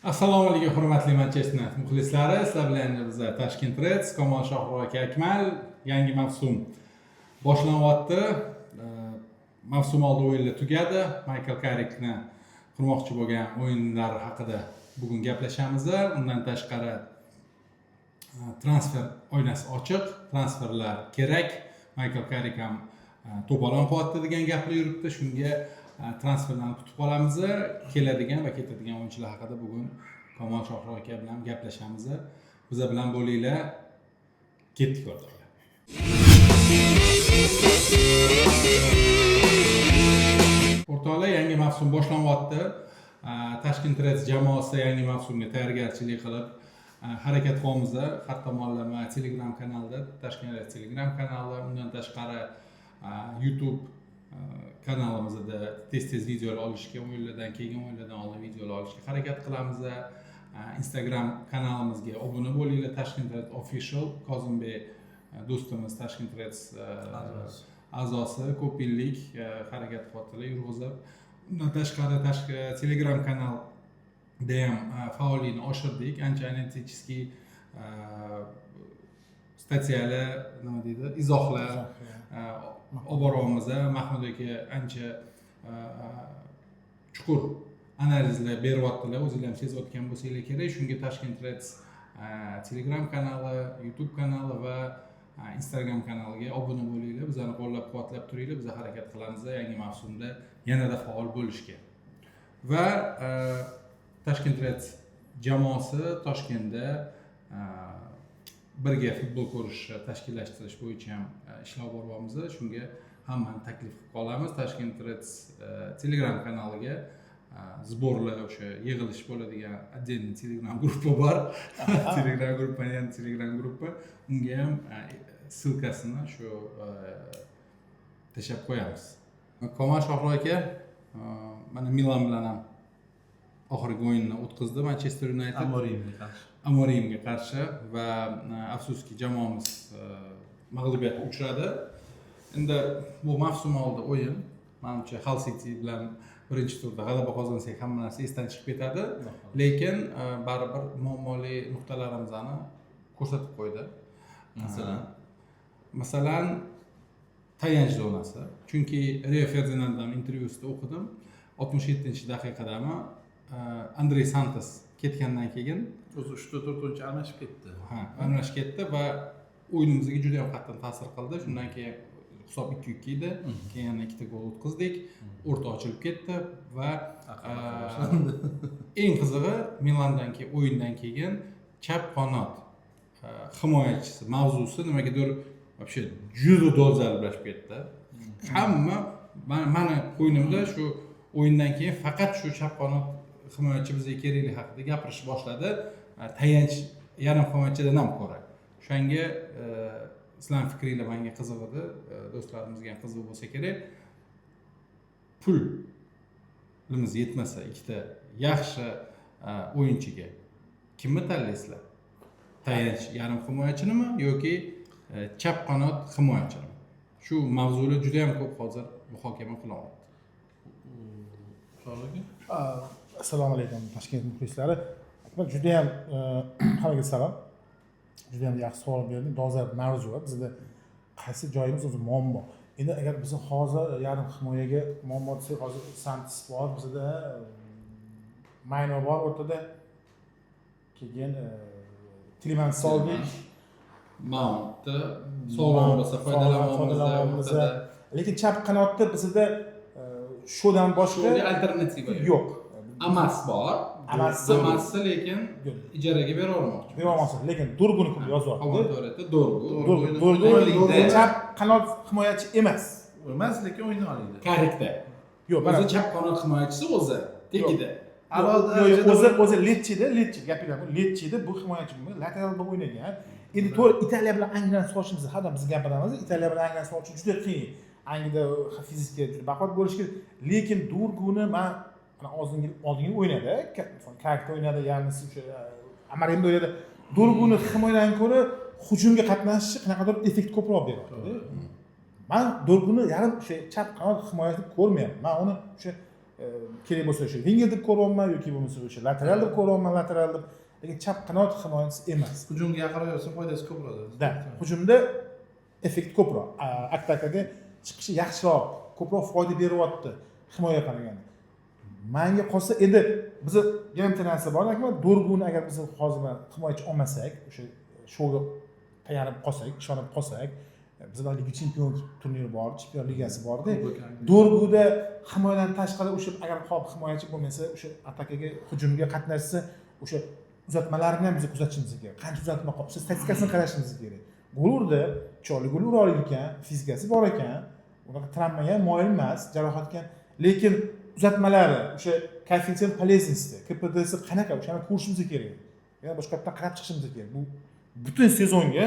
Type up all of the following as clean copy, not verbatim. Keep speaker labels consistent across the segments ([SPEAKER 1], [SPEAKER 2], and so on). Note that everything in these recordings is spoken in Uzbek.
[SPEAKER 1] Assalomu alaykum, hurmatli Manchester United muxlislari. Sizlar bilan biz, Tashkent Reds, Komol Shohruh aka, Akmal. Yangi mavsum boshlanyapti. Mavsum oldi o'yinlar tugadi. Maykl Karrikni qurmoqchi bo'lgan o'yinlar haqida bugun gaplashamiz. Undan tashqari, transfer oynasi ochiq, transferlar kerak. Maykl Karrik ham to'polon qilyapti degan gaplar yuribdi. Shunga transferlarni kutib qolamiz. Keladigan va ketadigan o'yinchilar haqida bugun Komol Shohruh aka bilan gaplashamiz. Biza bilan bo'linglar. Ketdik, o'rtoqlar. O'rtoqlar, yangi mavsum boshlanyapti. Tashkent Reds jamoasi yangi mavsumga tayyorgarchilik qilib, harakat qilyapmiz har tomonlama. Telegram kanalda, Tashkent Reds Telegram kanali, undan tashqari YouTube kanalimizda tez tez videolar olishga, o'yinlardan keyin, o'yinlardan oldin videolar olishga harakat qilamiz. Instagram kanalimizga obuna bo'linglar, Tashkent Reds Official. Kozimbek do'stimiz, Tashkent Reds a'zosi, ko'p yillik harakat qilyaptilar yurg'izib. Undan tashqari, tashqi Telegram kanalda ham faollikni oshirdik ancha. Аналитический статья lar, nima deydi, izohlar olib boryapmiz. Mahmud aka ancha chuqur analizlar beryaptilar, o'zinglar ham sezayotgan bo'lsanglar kerak. Shunga Tashkent Reds Telegram kanali, YouTube kanali va Instagram kanaliga obuna bo'linglar, bizani qo'llab quvvatlab turinglar. Biz harakat qilamiz yangi mavsumda yanada faol bo'lishga. Va Tashkent Reds jamoasi Toshkentda birga futbol ko'rishni tashkillashtirish bo'yicha ham ishlar olib boryapmiz. Shunga hammani taklif qilib qolamiz. Tashkent Reds Telegram kanaliga сбор lar, o'sha yig'ilish bo'ladigan отдельный Telegram gruppa bor. Telegram gruppani ham, Telegram gruppa, unga ham ссылка sini shu tashlab qo'yamiz. Komol Shohruh aka, mana Milan bilan ham oxirgi o'yinni o'tkazdi Manchester United.
[SPEAKER 2] Amorimga qarshi.
[SPEAKER 1] Amorimga qarshi. Va afsuski, jamoamiz mag'lubiyatga uchradi. Endi bu mavsum oldi o'yin. Manimcha, Hull City bilan birinchi turda g'alaba qozonsak, hamma narsa esdan chiqib ketadi, lekin baribir muammoli nuqtalarimizni ko'rsatib qo'ydi.
[SPEAKER 2] Masalan?
[SPEAKER 1] Masalan, tayanch zonasi. Chunki Rio Ferdinanddan intervyusida o'qidim, 67-daqiqadami, Andrey Santos ketgandan keyin
[SPEAKER 2] O'zi uchta, to'rt o'yinchi almashib ketdi.
[SPEAKER 1] Ha, almashib ketdi va o'yinimizga juda yam qattiq ta'sir qildi. Shundan keyin hisob 2-2 edi, keyin yana ikkita gol o'tkazdik, o'rta ochilib ketdi. Va eng qizig'i, Milandan keyin, o'yindan keyin chap qanot himoyachisi mavzusi nimagadir вообще juda dolzarblashib ketdi. Hamma mani qo'ynimda shu o'yindan keyin faqat shu chap qanot himoyachi bizga kerakligi haqida gapirishni boshladi, tayanch yarim himoyachidan ham ko'ra. O'shanga sizlarni fikringlar manga qiziq edi, do'stlarimizga ham qiziq bo'lsa kerak. Pulimiz yetmasa ikkita yaxshi o'yinchiga, kimni tanlaysizlar? Tayanch yarim himoyachinimi yoki chap qanot himoyachinimi? Shu mavzular juda yam ko'p hozir muhokama qilinyapti.
[SPEAKER 2] Shohruh aka.
[SPEAKER 3] Assalomu alaykum, Toshkent muxlislari. Akmal, judayam hammaga salom. Judayam yaxshi savol berding, dolzarb mavzu. Bizda qaysi joyimiz o'zi muammo? Endi agar biz hozir yarim himoyaga muammo desak, hozir Santos bor bizada, Mayno bor o'rtada, keyin Tilemans oldik.
[SPEAKER 1] Mountni sog'lom bo'lsa, foydalanyapmiz.
[SPEAKER 3] Foydalanyapmiz.
[SPEAKER 1] O'rtada.
[SPEAKER 3] Lekin chap qanotda bizada Shodan boshqa
[SPEAKER 1] Shunga alternativa yo'q.
[SPEAKER 3] Yo'q.
[SPEAKER 1] Amas bor.
[SPEAKER 3] Amasni-
[SPEAKER 1] Amasni lekin
[SPEAKER 3] Yo'q.
[SPEAKER 1] ijaraga bera olmoqchi.
[SPEAKER 3] Berolmasin, lekin Dorguni ko'p yozyapti.
[SPEAKER 1] Kommentoriyada Dorgu.
[SPEAKER 3] Dorgu.
[SPEAKER 2] Dorgu
[SPEAKER 3] Dorgu
[SPEAKER 2] o'yinda.
[SPEAKER 3] chap qanot himoyachi emas.
[SPEAKER 2] Emas, lekin o'yna oladi.
[SPEAKER 1] Karrikda
[SPEAKER 3] Yo'q, mana
[SPEAKER 1] o'zi chap qanot himoyachisi, o'zi tegida.
[SPEAKER 2] A'lo
[SPEAKER 3] Yo'q, yo'q,
[SPEAKER 2] darajada
[SPEAKER 3] o'zi Leccheda, gapinglar, Leccheda bu himoyachi bo'lmagan, lateral bo'lib o'ynagan. Endi to'g'ri, Italiya bilan Angliyani solishimiz, har doim biz gapiramiz, Italiya bilan Angliyani solish juda qiyin. Angliyada fizikka juda baquvvat bo'lish kerak. Lekin Dorguni man mana oldingi o'ynadi, Karrikda o'ynadi, ya'ni o'sha Amorimda o'ynadi. Dorguni himoyadan ko'ra hujumga qatnashishi qanaqadir effekt ko'proq beryapti. Man Dorguni yarim o'sha chap qanot himoyasi deb ko'rmayapman. Man uni o'sha Kerak bo'lsa o'sha winger deb ko'ryapman yoki bo'lmasa o'sha lateral deb ko'ryapman, lateral deb, lekin chap qanot himoyachisi emas.
[SPEAKER 2] Hujumga yaqinroq yursa, foydasi ko'p bo'ladi.
[SPEAKER 3] Да, hujumda effekt ko'proq, atakaga chiqishi yaxshiroq, ko'proq foyda beryapti himoyaga qaraganda, manga qolsa. Endi biza yana bitta narsa bor, Akmal. Dorguni agar biz hozir mana himoyachi olmasak, o'sha Shouga tayanib qolsak, ishonib qolsak, bizda Liga Chempion turniri bor, Chempionlar Ligasi borda.
[SPEAKER 2] Kubok Angliya.
[SPEAKER 3] Dorguda himoyadan tashqari o'sha agar hop himoyachi bo'lmasa, o'sha atakaga, hujumga qatnashsa, o'sha uzatmalarini ham biz kuzatishimiz kerak, qancha uzatma qolib, o'sha statistikasini qarashimiz kerak. Gol urdi, chiroyli gol ura oladi ekan, fizikasi bor ekan, unaqa travmaga ham moyil emas, jarohatga ham, lekin uzatmalari, o'sha коэффициент полезности, КПД si qanaqa, o'shani ko'rishimiz kerak, yana boshqa qarab chiqishimiz kerak. Bu butun sezonga,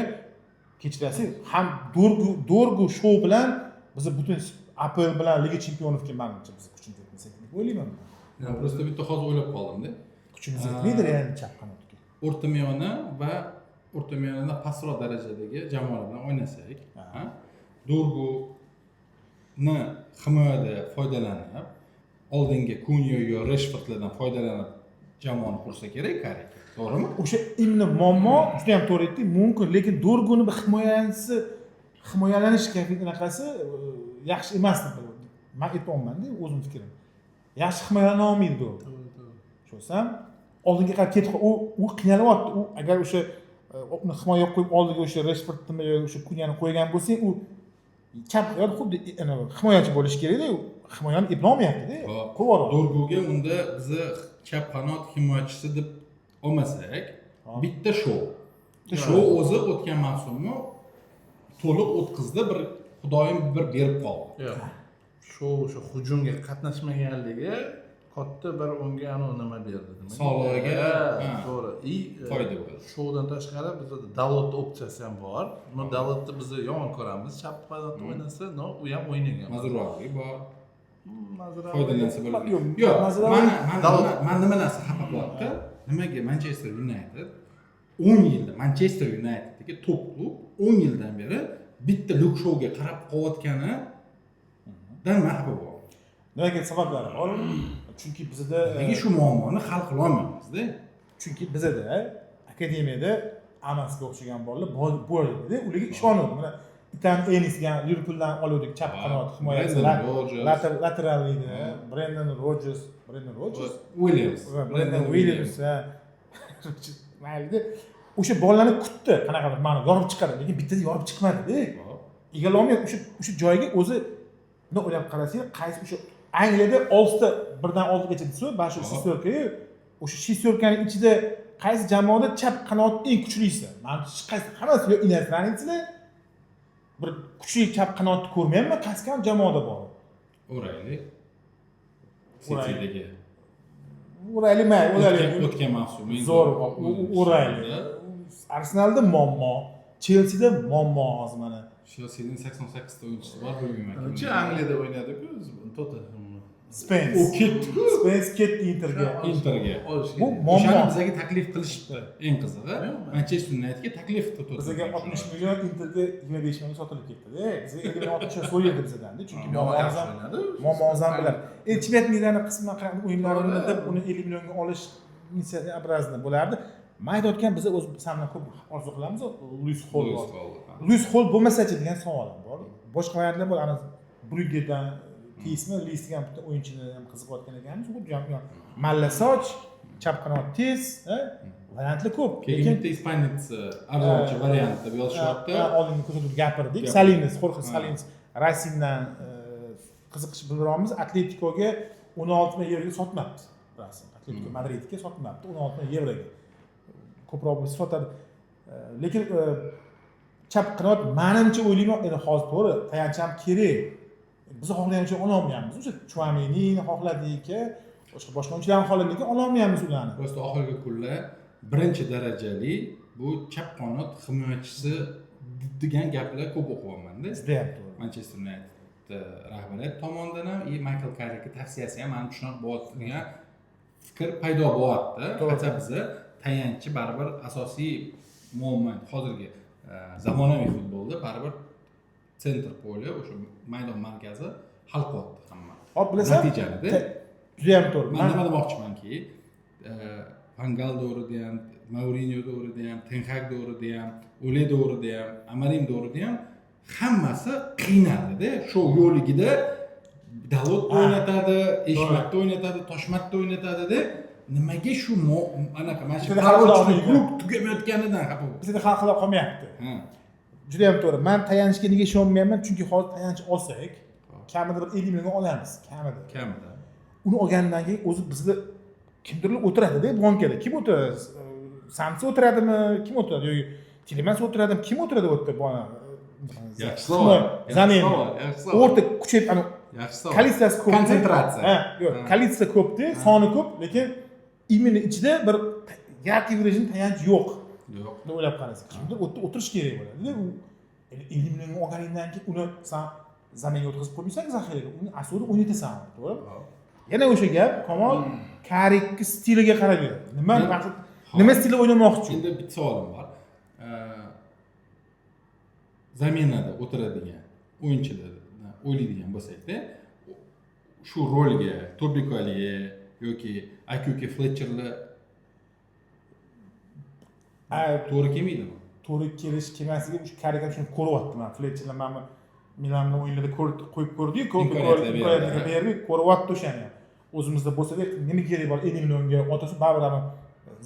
[SPEAKER 3] kechirasiz, ham Dorgu, Shou bilan biza butun APL bilan Liga Чемпионов ga, manimcha, biz kuchimiz yetmasa deb o'ylayman.
[SPEAKER 1] Men просто bitta hozir o'ylab qoldimda.
[SPEAKER 3] Kuchimiz yetmaydi реально chap qanotga.
[SPEAKER 1] O'rta miyona va o'rta miyonadan pastroq darajadagi jamoalar bilan o'ynasak, ha, Dorguni himoyada foydalanib, oldingi Kunyo yo Reshfordlardan foydalanib jamoani qursa kerak Karrik, to'g'rimi?
[SPEAKER 3] O'sha именно muammo, juda yam to'g'ri aytding, mumkin, lekin Dorguni bir himoyalanishi, himoyalanish anaqasi yaxshi emas deb man aytyapmanda, o'zim fikrim, yaxshi himoyalana olmaydi Dorgu. Tushunasam, oldinga qarab ketib, u qiynalyapti. U agar o'sha uni himoyaga qo'yib, oldiga o'sha Reshfordni yo o'sha Kunyani qo'ygan bo'lsang, u chap qanot xuddi anavi himoyachi bo'lishi kerakda, u himoyani eplolmayaptida,
[SPEAKER 1] Hop.
[SPEAKER 3] qo'yib yuboryapti.
[SPEAKER 1] Dorguga unda bizni chap qanot himoyachisi deb olmasak, bitta Shou. Shou o'zi o'tgan mavsumni to'liq o'tkazdi, bir xudoyim bir berib qoldi.
[SPEAKER 2] Yo'q, shu o'sha hujumga qatnashmaganligi katta bir unga anavi nima berdi, nima?
[SPEAKER 1] Sog'lig'iga,
[SPEAKER 2] Ha,
[SPEAKER 1] ha.
[SPEAKER 2] To'g'ri, и
[SPEAKER 1] Foyda bo'ldi.
[SPEAKER 2] Shoudan tashqari bizda Dalot opsiyasi ham bor. Но Dalotni biz yomon ko'ramiz chap qanotda o'ynasa, но u ham o'ynagan.
[SPEAKER 1] Mazraoui bor.
[SPEAKER 2] Mazraoui.
[SPEAKER 1] Foydalansa bo'ladi.
[SPEAKER 3] Yo'q,
[SPEAKER 1] Yo'q,
[SPEAKER 3] Mazraoui-
[SPEAKER 1] mani
[SPEAKER 2] Dalot.
[SPEAKER 1] Mani nima narsa xafa qilyapti? Nimaga Manchester United 10 yilda, Manchester Uniteddagi top klub 10 yildan beri bitta Luk Shouga qarab qolayotganidan man xafa bo'lyapman.
[SPEAKER 3] Nimaga, sabablari bor uni. Chunki bizada
[SPEAKER 1] Nega shu muammoni hal qilolmaymizda?
[SPEAKER 3] Chunki bizada akademiyada Amasga o'xshagan bolalar bor edi, ularga ishonuvdi. Mana Itan Enis degan Liverpuldan oluvdik, chap qanot himoyachisi.
[SPEAKER 1] Brendan Rodgers.
[SPEAKER 3] Lateral edi. Brendan Rodgers, Brendan Rodgers.
[SPEAKER 1] Williams.
[SPEAKER 3] Brendan Williams, ha. Maylida, o'sha bolalarni kutdi, qanaqadir ma'no yorib chiqadi, lekin bittasi yorib chiqmadida, egallolmay o'sha joyga o'zi. Bundoq o'ylab qarasang, qaysi o'sha Angliyada oltita birdan oltigacha desa, mana shu шестёрка, o'sha шестёрка ni ichida qaysi jamoada chap qanot eng kuchlisi? Manimcha, qaysi, hammasi yo иностранец lar, bir kuchli chap qanotni ko'rmayapman, qaysi ham jamoada bor.
[SPEAKER 1] O'rayli.
[SPEAKER 3] O'rayli.
[SPEAKER 1] City'dagi.
[SPEAKER 3] O'rayli, mayli, O'rayli.
[SPEAKER 1] O'tgan mavsum
[SPEAKER 3] Zo'r, O'rayli. Arsenalda muammo, Chelsida muammo hozir mana.
[SPEAKER 1] Chelseaning 88 ta o'yinchisi bor, bilmayman.
[SPEAKER 2] Chi Angliyada o'ynadi-ku, Tottenham.
[SPEAKER 3] Spens.
[SPEAKER 1] U ketdi-ku.
[SPEAKER 3] Spens ketdi Interga.
[SPEAKER 1] Interga.
[SPEAKER 2] Olish
[SPEAKER 3] Bu
[SPEAKER 2] kerak.
[SPEAKER 3] muammo.
[SPEAKER 1] O'shani bizga taklif qilishibdi. Eng qizig'i,
[SPEAKER 2] Yo'q.
[SPEAKER 1] Manchester Unitedga taklif qildi.
[SPEAKER 3] Bizga 60 million, Interga 25 millionga sotilib ketdi-da. Bizga 50 million, 60 million so'raydi bizadanda, chunki
[SPEAKER 2] Yomon
[SPEAKER 3] muammomiz
[SPEAKER 2] yaxshi
[SPEAKER 3] ham
[SPEAKER 2] o'ynadi.
[SPEAKER 3] Muammomiz ham biladi. Endi chempionat ligani qisman o'yinlarini deb uni 50 millionga olish образно bo'lardi. Man aytayotgan, biz o'z san bilan ko'p orzu qilamiz, Luis Hol
[SPEAKER 1] Luis
[SPEAKER 3] bor.
[SPEAKER 1] Hol, ha.
[SPEAKER 3] Luis Hol bo'lmasachi degan savolim bor. Boshqa variantlar bor. Ana Bruggedan Tiismi, Lis degan bitta o'yinchini ham qiziqayotgan ekanmiz. Xuddi ham malla soch, chap qanot tez, ha? Variantlar ko'p.
[SPEAKER 1] Keyin bitta испанец arzonchi variant deb yozishyapti.
[SPEAKER 3] Ha, oldingi ko'rsatuvda gapirdik.
[SPEAKER 1] Gapirdik.
[SPEAKER 3] Salines, Xorxe
[SPEAKER 1] Ha.
[SPEAKER 3] Salines Rasingdan qiziqish bildiryapmiz. Atletikoga 16 ming yevroga sotmabdi. Racing Atletiko Madridga sotmabdi 16 ming yevroga. Ko'proq bo'lsa sotadi. Lekin chap qanot, manimcha, o'ylayman, endi hozir to'g'ri, tayanch ham kerak. Biz xohlagan o'yinchi ololmayapmiz. O'sha Chuamenini xohladik, boshqa boshqa o'yinchilarni xohladik, lekin ololmayapmiz ularni.
[SPEAKER 1] Просто oxirgi kunlar birinchi darajali bu chap qanot himoyachisi degan gaplar ko'p o'qiyapmanda.
[SPEAKER 3] Judayam to'g'ri.
[SPEAKER 1] Manchester United rahbariyat tomonidan ham и Maykl Karrikni tavsiyasi ham mana shunaqa bo'lyapti degan fikr paydo bo'lyapti.
[SPEAKER 3] To'g'ri.
[SPEAKER 1] Хотя biza tayanchi baribir asosiy muammo, hozirgi zamonaviy futbolda baribir центр поля, o'sha maydon markazi hal qilyapti hamma
[SPEAKER 3] Hop, bilasan,
[SPEAKER 1] natijanida.
[SPEAKER 3] Judayam to'g'ri.
[SPEAKER 1] Man nima demoqchimanki, Van Gal davrida ham, Mourinyo davrida ham, Ten Hag davrida ham, Ole davrida ham, Amorim davrida ham hammasi qiynaldida. Shu yo'ligida Dalot o'ynatadi, Eshmatda o'ynatadi, Toshmatda o'ynatadi-da. Nimaga shu anaqa mana shu
[SPEAKER 3] Bizada hal qila
[SPEAKER 1] порочный
[SPEAKER 3] olmaydi.
[SPEAKER 1] Круг tugamayotganidan xafa bo'ldim.
[SPEAKER 3] Bizada hal qila qolmayapti.
[SPEAKER 1] Ha.
[SPEAKER 3] Judayam to'g'ri. Man tayanchga nega ishonmayapman? Chunki hozir tayanch olsak, kamida bir 50 million olamiz, kamida.
[SPEAKER 1] Kamida.
[SPEAKER 3] Uni olgandan keyin o'zi bizda kimdirlar o'tiradida bankada. Kim o'tiradi? Samsi o'tiradimi? Kim o'tiradi? Yoki Tilemans o'tiradimi? Kim o'tiradi u yerda? Bona
[SPEAKER 1] Yaxshi savol. Yaxshi
[SPEAKER 3] Zamin.
[SPEAKER 1] savol, yaxshi savol.
[SPEAKER 3] O'rta kuchayib, ana
[SPEAKER 1] Yaxshi savol.
[SPEAKER 3] Количество si ko'p.
[SPEAKER 1] Konsentratsiya.
[SPEAKER 3] Ha, yo'q,
[SPEAKER 1] Ha.
[SPEAKER 3] Количество ko'pda, soni ko'p, lekin именно ichida bir яркий выраженный tayanch yo'q.
[SPEAKER 1] Yo'q.
[SPEAKER 3] Bunday o'ylab qarasak, kimdir u yerda o'tirish kerak bo'ladi. U endi 50 millionga olganingdan keyin uni san zaminga o'tkazib qo'ymaysan zaxiraga, uni aslida o'ynatasan, to'g'rimi? Yana o'sha gap, Kamol, Karikni stiliga qarab beradi. Nima maqsad, nima stilda o'ynamoqchi?
[SPEAKER 1] Endi bitta savolim bor. Замена da o'tiradigan o'yinchilarni o'ylaydigan bo'lsakda, shu rolga Tobi Kolye yoki aka Fletcherlar to'g'ri kelmaydimi?
[SPEAKER 3] To'g'ri kelish kelmasligi o'sha Karik ham shuni ko'ryapti. Man Fletcherlar mana Milanni o'yinlarida qo'yib ko'rdiku, ko'p
[SPEAKER 1] Imkoniyatlar berdi,
[SPEAKER 3] imkoniyatlar
[SPEAKER 1] ha.
[SPEAKER 3] berdi, ko'ryapti o'shani ham. O'zimizda bo'lsa-da, nima kerak bor 50 millionga otasi, baribir ham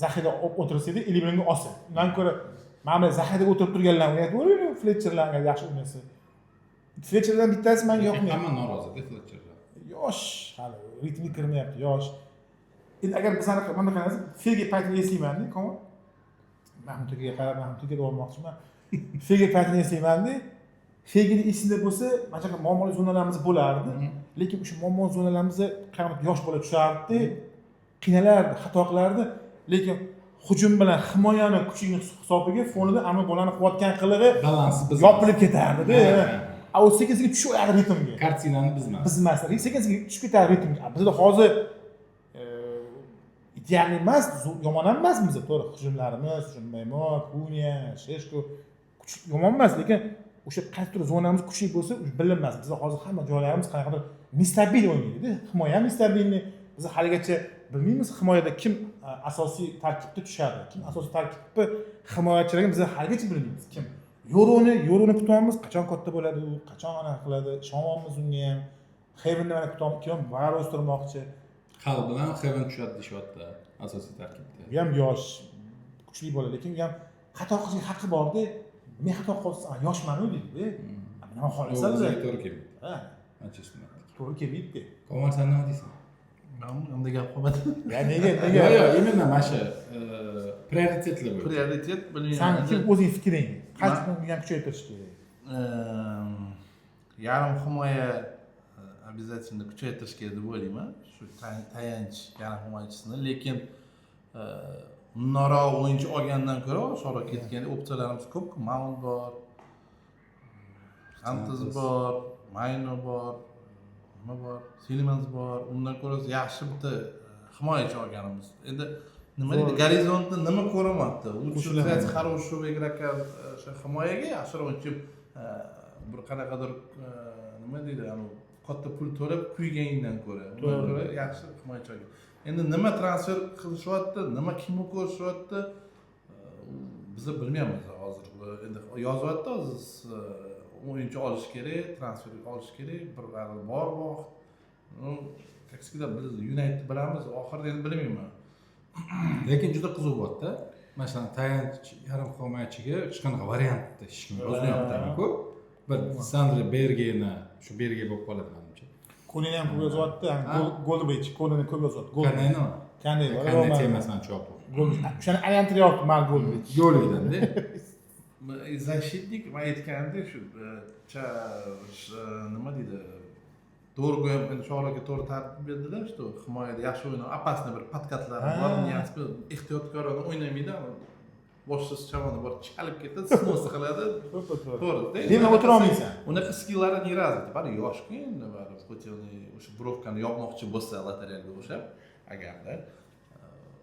[SPEAKER 3] zaxira olib o'tirsa edi, 50 millionga olsa. Undan ko'ra mana bu zaxirada o'tirib turganlar o'ynayapti, Fletcherlar agar yaxshi o'ynasa. Fletcherdan bittasi menga yoqmayapti.
[SPEAKER 1] Hamma norozida Fletcherlar.
[SPEAKER 3] Yosh, hali ritmga kirmayapti, yosh. Endi agar bizani mana qarasa, Fergi paytini eslaymanda, Komil. Mahmud akaga qarab, Mahmud aka deb olmoqchiman. Fergi paytini eslaymanda, Fergini esingda bo'lsa, mana shunaqa muammoli zonalarimiz bo'lardi. Lekin o'sha muammo zonalarimizda qanaqa yosh bola tushardi, qiynalardi, xato qilardi, lekin hujum bilan himoyani kuchini hisobiga fonida ana bolani qilayotgan qilig'i
[SPEAKER 1] Balans biz.
[SPEAKER 3] yopilib ketardida.
[SPEAKER 1] Ha, ha.
[SPEAKER 3] A u sekin sekin tushib olardi ritmga.
[SPEAKER 1] Картина ni buzmas.
[SPEAKER 3] Buzmasdi, sekin sekin tushib ketadi ritmga. A bizda hozir ideal emas, yomon ham emas bizda, to'g'ri, hujumlarimiz, hujum Kunya, Sheshko kuch yomon emas, lekin o'sha qaysidir zonamiz kuchli bo'lsa, o'sha bilinmas. Bizda hozir hamma joylarimiz qanaqadir нестабиль o'ynaydi. Himoya ham нестабильный. Biz haligacha bilmaymiz himoyada kim asosiy tarkibda tushadi, kim asosiy tarkibni himoyachilarni biz haligacha bilmaymiz kim. Yoroni kutyapmiz, qachon katta bo'ladi u, qachon anaqa qiladi, ishonyapmiz unga ham. Heavenni mana kutyapmiz, keyin var o'stirmoqchi.
[SPEAKER 1] Hal bilan Heaven tushadi deyishyapti asosiy tarkibda.
[SPEAKER 3] U ham yosh, kuchli bola, lekin u ham xato qilishga haqqi borda. Men xato qilsam, yoshman-u deydi. Nima xohlasa
[SPEAKER 1] O'ziga to'g'ri kelmaydi.
[SPEAKER 3] Ha,
[SPEAKER 1] Manchester United.
[SPEAKER 3] To'g'ri kelmaydi.
[SPEAKER 1] Komil, san nima deysan?
[SPEAKER 2] Man unda gap qolmadi.
[SPEAKER 3] Ya nega, nega?
[SPEAKER 1] Yo'q, именно mana shu prioritetlar bo'yicha.
[SPEAKER 2] Prioritet bilmayman.
[SPEAKER 3] San kim, o'zing fikring? Qaysi ham kuchaytirish kerak?
[SPEAKER 2] Yarim himoya обязательно kuchaytirish kerak deb o'ylayman, shu tayanch yarim himoyachisini. Lekin undanroq o'yinchi olgandan ko'ra osonroq ketganda opsiyalarimiz ko'pku: Mount bor, Santos
[SPEAKER 1] Santos.
[SPEAKER 2] bor, Mayno bor, nima bor, Silmans bor. Undan ko'ra yaxshi bitta himoyachi olganimiz. Endi nima deydi, gorizontda nima ko'rinyapti? Лучше
[SPEAKER 3] Qo'shilaman.
[SPEAKER 2] Взять хорошего игрока o'sha himoyaga, yaxshiroq o'yinchi, bir qanaqadir nima deydi, anavi katta pul to'lab kuyganingdan ko'ra, undan ko'ra yaxshi himoyachi olgan. Endi nima transfer qilishyapti, nima, kimni ko'rishyapti, biza bilmaymiz hozir. Endi yozyapti hozir, o'yinchi olish kerak, transfer olish kerak, bir hali bor vaqt. Ну, как всегда, biz United bilamiz oxirida, endi bilmayman.
[SPEAKER 1] Lekin juda qiziq bo'lyapti. Masalan, tayanch yarim himoyachiga hech qanaqa variant hech kim yozmayapti-ku. Bir Sandre Bergeni, shu Berge bo'lib qoladi manimcha.
[SPEAKER 3] Koneni ham ko'p yozyapti,
[SPEAKER 1] Ha.
[SPEAKER 3] Goldbridge, Koneni ko'p yozyapti.
[SPEAKER 1] Kaneni?
[SPEAKER 3] Kane bor.
[SPEAKER 1] Kane temasini chopib.
[SPEAKER 3] Goldbridge. O'shani aylantiryapti Mark Goldbridge.
[SPEAKER 1] Yo'ligidanda.
[SPEAKER 2] Защитник man aytgandek shu nima deydi, to'g'ri ham endi Shohlarga to'g'ri tartib berdilar, что himoyada yaxshi o'ynab, опасный bir подкат lari bor, ehtiyotkorona o'ynamaydi, boshsiz chavoni bor, chalib ketadi, снос qiladi.
[SPEAKER 3] To'g'ri.
[SPEAKER 2] To'g'ri.
[SPEAKER 3] Demak, o'tira olmaysan.
[SPEAKER 2] Unaqa skillari не развит, baribir yoshku endi, baribir хоть uni o'sha бровка ni yopmoqchi bo'lsa, lateralga o'xshab agarda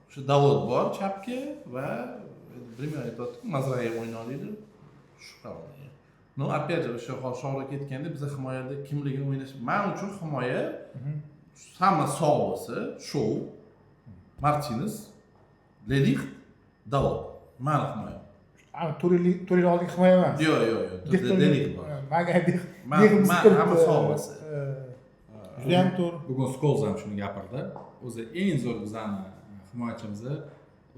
[SPEAKER 2] o'sha Dalot bor chapga va bilmayman, aytyaptiku, Mazraoui ham o'ynay oladi shu. Ну, опять же, o'sha hozir Shohlar ketganda biza himoyada kimligini o'ynash, man uchun himoya Hamma sog' bo'lsa, Shou, Martines, De Ligt, Dalot. Mani himoyam.
[SPEAKER 3] To'rt yil oldingi himoya emas.
[SPEAKER 2] Yo'q. De Ligt bor.
[SPEAKER 3] Manga
[SPEAKER 2] Hamma sog' bo'lsa.
[SPEAKER 3] Judayam to'g'ri.
[SPEAKER 1] Bugun Skolz ham shuni gapirdi. O'zi eng zo'r bizani himoyachimiz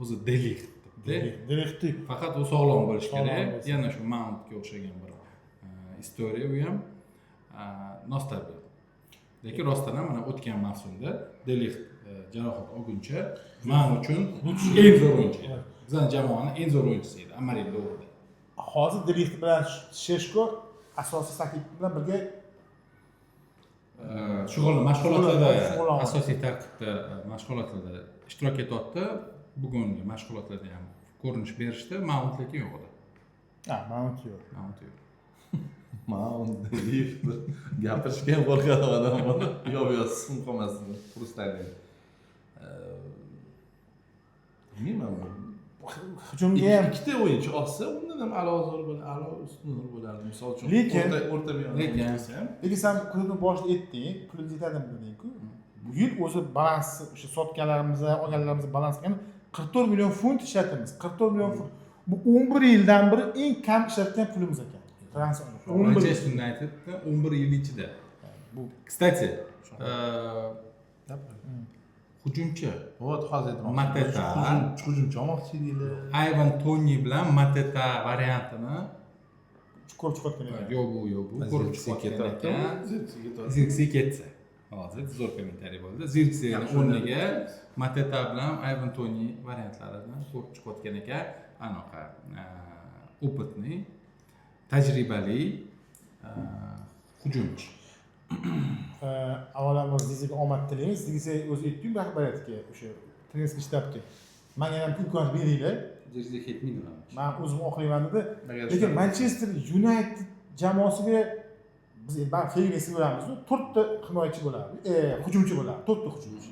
[SPEAKER 1] o'zi De Ligt debdi.
[SPEAKER 3] De Ligtni
[SPEAKER 1] Faqat u sog'lom bo'lishi
[SPEAKER 3] Sog'lom
[SPEAKER 1] kerak.
[SPEAKER 3] bo'lsin.
[SPEAKER 1] Yana shu Mountga o'xshagan bir история u ham nostalgiya. Lekin rostdan ham mana o'tgan mavsumda De Ligt jarohat olguncha man uchun eng zo'r o'yinchi edi. Bizani jamoani eng zo'r o'yinchisi edi Amorim davrida.
[SPEAKER 3] Hozir De Ligt bilan Sheshko asosiy tarkib bilan birga
[SPEAKER 1] Shug'ullan mashg'ulotlarda,
[SPEAKER 3] Shug'ullanadi.
[SPEAKER 1] asosiy tarkibda mashg'ulotlarda ishtirok etyapti. Bugungi mashg'ulotlarda ham ko'rinish berishdi. Mount lekin yo'q edi.
[SPEAKER 3] Ha, Mount yo'q.
[SPEAKER 1] Mount yo'q.
[SPEAKER 2] Mount, De Ligt gapirishga ham qo'rqadi odam. Yo'q, yo'q, sim qolmasin. Хрустальный. Bilmayman.
[SPEAKER 3] Hujumga ham
[SPEAKER 2] Ikkita o'yinchi olsa, undan ham a'lo zo'r bo'ladi, a'lo ustunroq bo'lardi. Misol uchun, o'rta me'yor
[SPEAKER 1] Lekin-
[SPEAKER 2] ham.
[SPEAKER 3] Lekin san klubni boshida aytding, pulimiz yetadimi deding-ku. Bu yil o'zi balans, o'sha sotganlarimiz, olganlarimiz balans qilgan 44 million funt ishlatamiz. 44 million funt. Bu 11 yildan beri eng kam ishlatgan pulimiz ekan. Transfer. 11
[SPEAKER 1] Manchester Unitedni 11 yil ichida.
[SPEAKER 3] Bu
[SPEAKER 1] Кстати, hujumchi
[SPEAKER 2] Вот, hozir aytmoqchi.
[SPEAKER 1] Mateta.
[SPEAKER 2] Hujumchi olmoqchi edinglar.
[SPEAKER 1] Ivan Toni bilan Mateta variantini
[SPEAKER 3] ko'rib chiqayotgan ekan.
[SPEAKER 1] Yo'q, bu yo'q, bu ko'rib chiqayotgan ekan. Zirkzee ketsa. Hozir zo'r kommentariy bo'ldi. Zirkzeni
[SPEAKER 2] Yaxshi
[SPEAKER 1] o'rniga Mateta bilan Ivan Toni variantlarini ko'rib chiqayotgan ekan. Anaqa опытный, tajribali hujumchi.
[SPEAKER 3] Avvalambor Zirkzega omad tilaymiz. Zirkzee o'zi aytdiyu rahbariyatga, o'sha тренерский shtabga. Manga ham imkoniyat beringlar.
[SPEAKER 1] Zirkzee ketmaydi manimcha.
[SPEAKER 3] Man o'zim oqlayman dedi.
[SPEAKER 2] Agar
[SPEAKER 3] Lekin Manchester United jamoasiga biz endi baribir Fergyusonni ko'ramiz, to'rtta himoyachi bo'ladi, hujumchi bo'ladi, to'rtta hujumchi.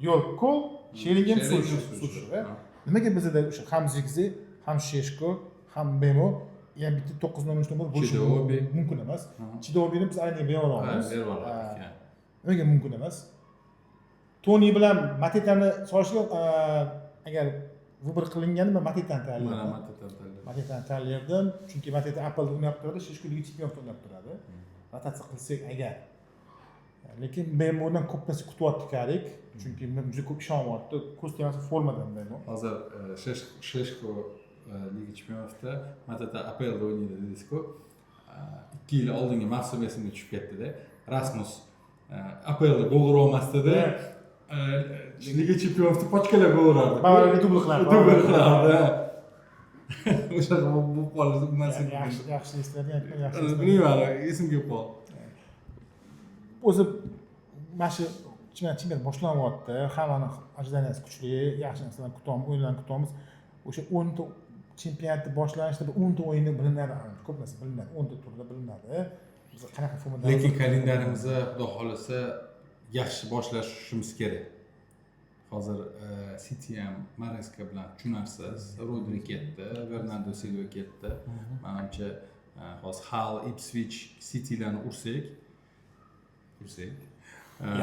[SPEAKER 3] York, Kol, Sheringham,
[SPEAKER 1] Sheringham,
[SPEAKER 3] Sulsher.
[SPEAKER 1] Sulsher.
[SPEAKER 3] Sulsher. Nimaga bizada o'sha ham Zirkzee, ham Sheshko, ham Bemo, yana bitta 9 nomer nomер bo'lishi
[SPEAKER 1] Chidobi.
[SPEAKER 3] mumkin emas. Chidobini biz arendaga berib
[SPEAKER 1] Ha,
[SPEAKER 3] olamiz.
[SPEAKER 1] berib oladi.
[SPEAKER 3] Ha, nimaga mumkin emas? Toni bilan Matetani solishga, agar выбор qilinganda man Matetani
[SPEAKER 1] Mana
[SPEAKER 3] tanlayman.
[SPEAKER 1] Mateta tanladi.
[SPEAKER 3] Matetani tanlardim, chunki Mateta APLda o'ynab turadi, Sheshko Liga Chempionatda o'ynab turadi. Rotatsiya qilsak agar. Lekin Bemodan ko'p narsa kutyapti Karik, chunki men juda ko'p ishonyapti. Ko'z tegmasi formadan Bemo.
[SPEAKER 1] Hozir Sheshko Liga Chempionatida, Mateta APLda o'ynaydi dedingiz-ku. 2 yil oldingi mavsum esimga tushib ketdi-da. Rasmus APLda gol ura olmasdi-da. Liga Chempionatida pachkalab gol urardi.
[SPEAKER 3] Bavariyaga dubl qilardi.
[SPEAKER 1] Dubl qilardi. O'shaqa bo'lib qoldi. Bu narsa
[SPEAKER 3] Yaxshi, yaxshi eslading, yaxshi eslading.
[SPEAKER 1] Bilmayman, esimga kelib qoldi.
[SPEAKER 3] O'zi mana shu chempionat boshlanyapti, hammani ожидания si kuchli, yaxshi narsalarni kutamiz, o'yinlarni kutamiz. O'sha 10 ta chempionatni boshlanishida bir 10 ta o'yinda bilinadi, ko'p narsa bilinadi, 10 ta turda bilinadi. Biz qanaqa formada.
[SPEAKER 1] Lekin kalendarimizni xudo xohlasa yaxshi boshlashimiz kerak. Hozir City ham Mareska bilan tushunarsiz. Rodri ketdi, Bernardo Silva ketdi. Manimcha hozir Hull, Ipswich, Citylarni ursak,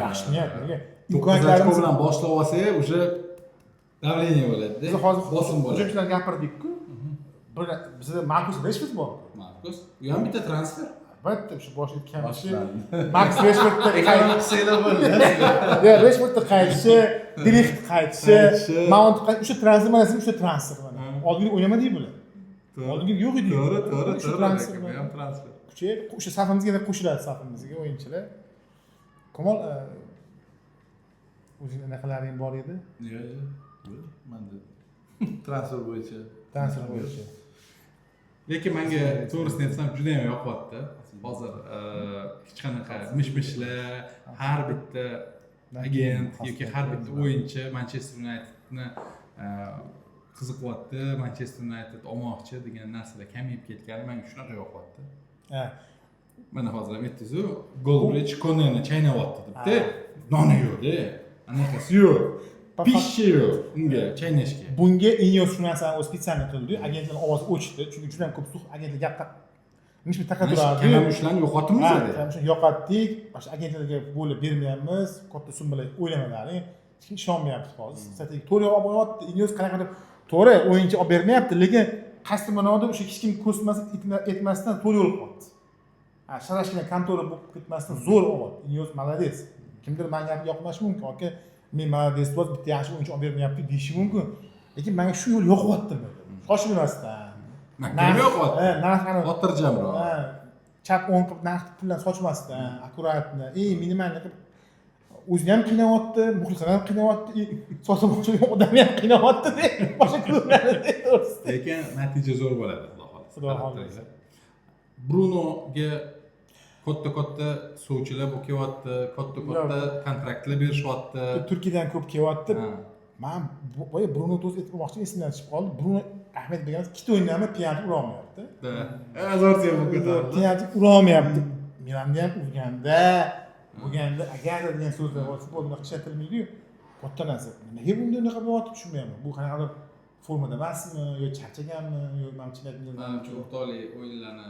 [SPEAKER 3] Yaxshi niyat, nega?
[SPEAKER 1] 9 ochko
[SPEAKER 3] Imkoniyatlarimiz
[SPEAKER 1] bilan boshlab olsak, уже давление bo'ladi.
[SPEAKER 3] Biz hozir
[SPEAKER 1] bosim bo'ladi.
[SPEAKER 3] Hujumchilarni gapirdik-ku. Bir bizda Markus Reshford bor.
[SPEAKER 1] Markus, u ham bitta transfer.
[SPEAKER 3] Albatta, o'sha boshida aytgan kishi
[SPEAKER 2] Boshlandi.
[SPEAKER 3] Markus Reshfordni
[SPEAKER 2] Qilsanglar bo'ldi.
[SPEAKER 3] Yo, Reshfordni qaytishi, De Ligt qaytishi,
[SPEAKER 1] Qaytishi.
[SPEAKER 3] Mount qaytishi, o'sha transfer mana o'sha transfer mana. Oldin o'ynamadik bular. Oldin yo'q edi.
[SPEAKER 1] To'g'ri,
[SPEAKER 3] O'sha
[SPEAKER 1] to'g'ri.
[SPEAKER 3] transfer
[SPEAKER 1] Bu ham transfer.
[SPEAKER 3] kuchayib, o'sha safimizga yana qo'shiladi, safimizga o'yinchilar. Kamol, o'zing anaqalaring bor edi?
[SPEAKER 2] Yo'q. Manda transfer bo'yicha.
[SPEAKER 3] Transfer bo'yicha.
[SPEAKER 1] Lekin menga to'g'risini aytsam juda ham yoqyapti. Hozir hech qanaqa mish-mishlar, har bitta agent yoki har bitta o'yinchi Manchester Unitedni qiziqyapti, Manchester United olmoqchi degan narsalar kamayib ketgani menga shunaqa yoqyapti. Mana hozir ham aytdingiz-ku, Goldbridge Koneni chaynayapti debdi. Noni yo'q-da, anaqasi yo'q. Пища yo'q unga chaynashga.
[SPEAKER 3] Bunga Ineos shu narsani o'zi специально qildi. Agentlarning ovozi o'chdi, chunki juda ham ko'p слух, agentlar gap Nima taqa turardi.
[SPEAKER 1] Kalamushlarni yo'qotibmiz.
[SPEAKER 3] Ha, kalamushni yo'qotdik. Boshqa agentlarga bo'lib bermayapmiz. Katta summalar o'ylamalaring. Hech kim ishonmayapti hozir. Strategik to'g'ri olib boryapti. Ineos qanaqadir to'g'ri o'yinchi olib bermayapti, lekin qaysi ma'noda o'sha hech kim ko'rsatmas etmasdan to'g'ri yo'l qo'yapti. Ha, sharashkina kontora bo'lib ketmasdan zo'r olyapti. Ineos молодец. Kimdir manga gapim yoqmashi mumkin, aka, men молодец deyapti, bitta yaxshi o'yinchi olib bermayapti deyishi mumkin. Lekin menga shu yo'l yoqyapti. Shoshilmasdan.
[SPEAKER 1] Nima yo'qotdi?
[SPEAKER 3] Ha, narxini
[SPEAKER 1] Xotirjamroq.
[SPEAKER 3] Ha, chap o'ng qilib narx puldan sochmasdan, аккуратно, eng минимальный qilib o'zini ham qiynayapti, muxlislarni ham qiynayapti, и sotib olgan odamni ham qiynayapti, boshqa klublarni, to'g'risi.
[SPEAKER 1] Lekin natija zo'r bo'ladi, xudo xohlasa.
[SPEAKER 3] Xudo xohlasa.
[SPEAKER 1] Brunoga katta-katta sovchilar bo'lib kelyapti, katta-katta kontraktlar berishyapti.
[SPEAKER 3] Turkiyadan ko'p kelyapti. Man boya Bruno to'g'risida aytmoqchi, esimdan chiqib qoldi. Bruno Ahmed deganimiz ikkita o'yindami penalti urolmayapti.
[SPEAKER 1] Да. Zo'r tema bo'lib ketadi.
[SPEAKER 3] Penalti urolmayapti. Milanda ham urganda, bo'lganda agar degan so'zlar bor, futbol bunaqa ishlatilmaydiyu. Katta narsa. Nimaga bunda unaqa bo'lyapti, tushunmayapman. Bu qanaqadir formada emasmi yo charchaganmi yo man chempionat
[SPEAKER 1] Manimcha, o'rtoqlik o'yinlarni